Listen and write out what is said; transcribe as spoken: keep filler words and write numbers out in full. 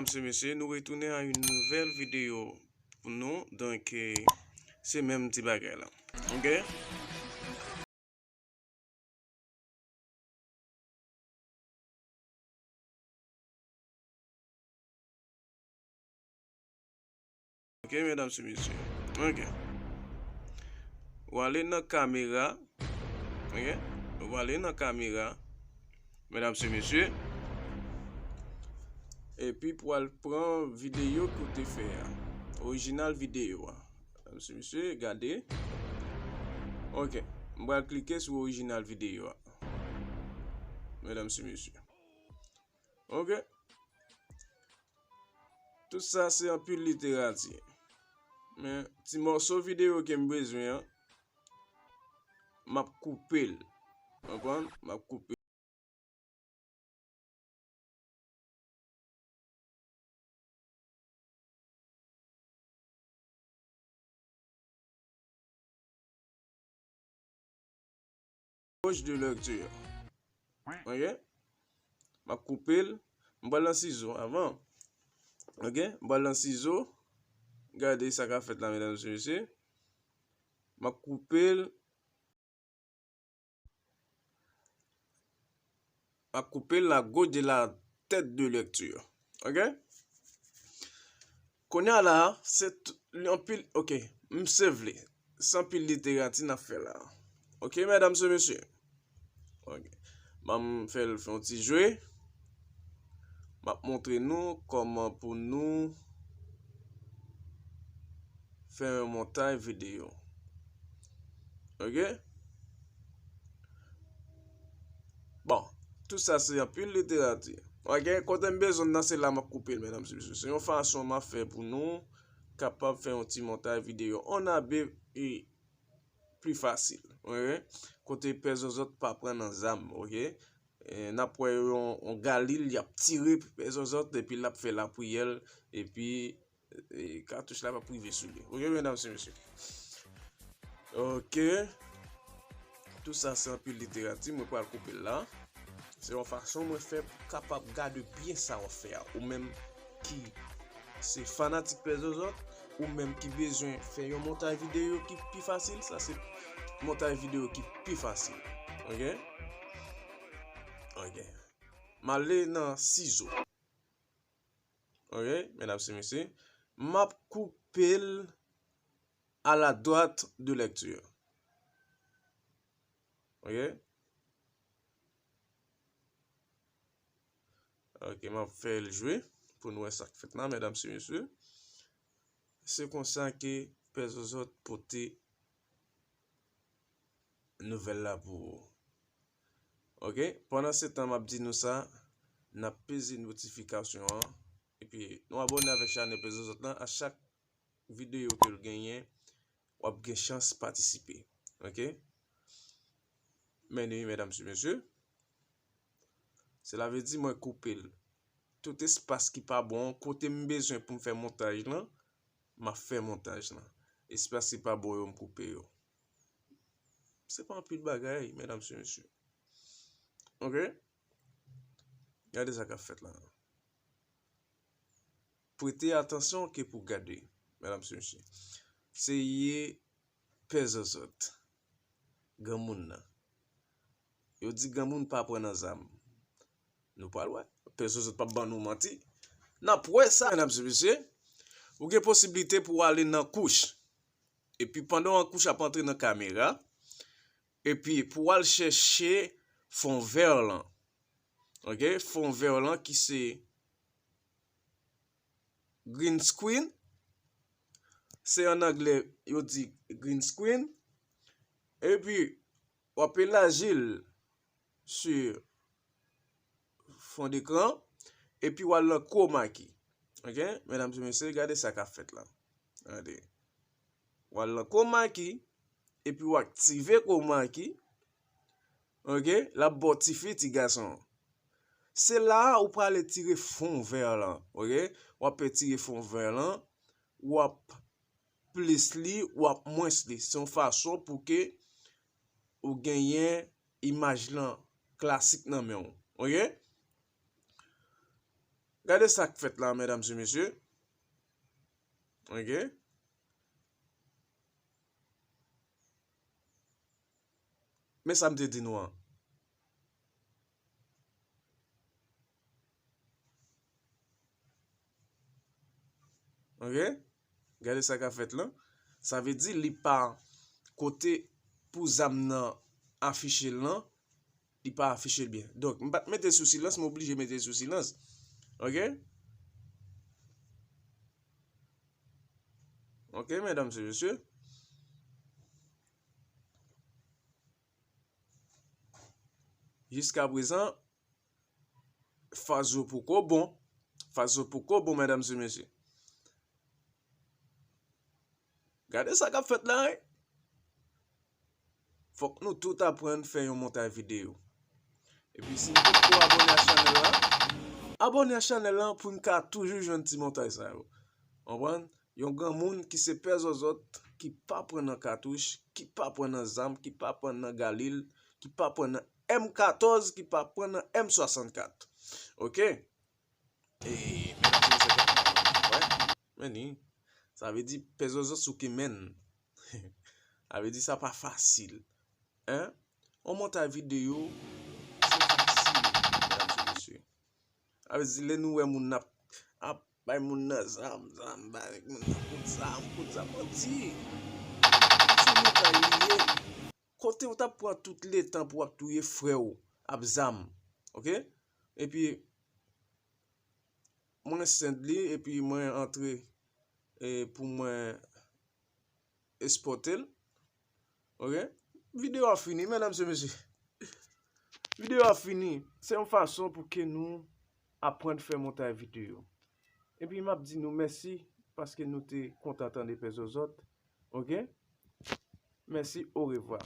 Mesye, mesye, nou retounen a yon nouvèl videyo pou nou. Donk, eh, se menm ti bagay la. Ok? Ok, medam e mesye. Ok. Ou ale nan kamera. Ok. Ou ale nan kamera. Medam e mesye. Epi pou al pran videyo ke w te fè a. Orijinal videyo a. Medam e mesye, gade. Ok. M pral klike sou orijinal videyo a. Medam e mesye. Ok. Tout sa se anpil literati. Men ti mòso videyo ke m bezwen an, m ap koupe l. Konprann? M ap koupe l. Poche de lecture. Ok? M ap koupe l. M pral nan sizo avan. Ok? M pral nan sizo. Gade sa k ap fèt la, medam e mesye. M ap koupe l. M ap koupe la gauche de la tête de lecture. Ok? Kounye a la, se t-, anpil, ok, m se vle. Se anpil literati n ap fè la. Ok, medam e mesye. Ok. Ban m fè l fè yon ti jwe. M ap montre nou kòman pou nou fè yon montay videyo. Ok? Bon, tout sa se anpil literati. Ok, kote m bezwen nan se la m ap koupe l, medam e mesye. Se yon fason m ap fè pou nou kapab fè yon ti montay videyo. On a be e pli fasil. Ok? Kote pè zòzòt pa pran nan zam, ok? E, n ap wè yon, yon Galil, y ap tire pè zòzòt, epi l ap fè lapriyè l, epi, e, katouch la p ap rive sou li. Ok, medam e mesye? Ok. Tout sa se anpil literati, mwen pral koupe l la. Se yon fason mwen fè pou kapab gade byen sa w ap fè a. Ou menm ki se fanatik pè zòzòt, ou menm ki bezwen fè yon montay videyo ki pi fasil, sa se montay videyo ki pi fasil. Ok? Ok. M ale nan sizo. Ok, medam e mesye. M ap koupe l à la droite de lecture. Ok? Ok, m ap fè l jwe pou nou wè sa k fèt la, medam e mesye. Se konsa ke pè zòzòt pote nouvèl la pou ou. Ok? Pandan se tan m ap di nou sa, n ap peze notifikasyon an. Epi, nou abòne avèk chanèl pè zòzòt lan. A chak videyo ke l genyen, w ap gen chans patisipe. Ok? Men wi, medam e mesye. Sela vle di mwen koupe l. Tout espas ki pa bon, kote m bezwen pou m fè montaj lan, m ap fè montaj lan. Espas ki pa bon yo, m koupe yo. Se pa anpil bagay, medam e mesye. Ok? Gade sa k ap fèt la. Prete atansyon ke pou gade, medam e mesye. Seye pè zòzòt. Granmoun nan. Yo di granmoun pa pran nan zam. Nou pral wè. Pè zòzòt p ap ban nou manti. N ap wè sa, medam e mesye. Ou gen posiblite pou w ale nan kouch. Epi pandan w an kouch ap antre nan kamera. Epi pou w al chèche fon vè lan. Ok? Fon vè lan ki se green screen. Se an anglè yo di green screen. Epi w ap elaji l sou fon dekran. Epi w al nan chroma key. Ok? Medam e mesye, gade sa k ap fèt la. Gade. W al nan chroma key. Epi w aktive chroma key. Ok? L ap ba w ti fi, ti gason. Se la a ou prale tire fon vè lan. Ok? W ap tire fon vè lan. W ap plis li, w ap mwens li. Se yon fason pou ke ou genyen imaj lan klasik nan men w. Ok? Gade sa k fèt la, medam e mesye. Ok? Men sa m te di nou an. Ok? Gade sa k ap fèt lan. Sa vle di li pa kote pou zam nan afiche l lan, li pa afiche l byen. Donk, m pa t mete sou silans, m oblije mete sou silans. Ok? Ok, medam e mesye. Jiska prezan, faz yo poko bon. Faz yo poko bon, medam e mesye. Gade sa k ap fèt la, wi. Fòk nou tout aprann fè yon montay videyo. Epi si nou potko abòne a chanèl la, abòne a chanèl la pou n ka toujou jwenn ti montay sa yo. Konprann? Yon granmoun ki se pè zòzòt, ki pa pran nan katouch, ki pa pran nan zam, ki pa pran nan galil, ki pa pran nan M katòz, ki pa pran nan M swasannkat. Ok? E, medam e mesye, wè, men ni. Sa vle di, pè zòzòt sou ki men. Sa vle di, sa pa fasil. Hein? On montay videyo, se fasil, medam e mesye. Sa vle di, lè nou wè moun ap, ap bay moun nan zam, zam, bay moun nan kout zam, kout zam, manti. Se montay li ye. Kote w t ap pran tout letan pou w ap touye frè w ap zam. Ok? Epi, mwen send li, epi mwen antre, e, pou mwen espòte l. Ok? Videyo a fini, medam e mesye. Videyo a fini. Se yon fason pou ke nou aprann fè montay videyo. Epi m ap di nou mèsi paske nou te kontan tande pè zòzòt. Ok? Mèsi, orevwa.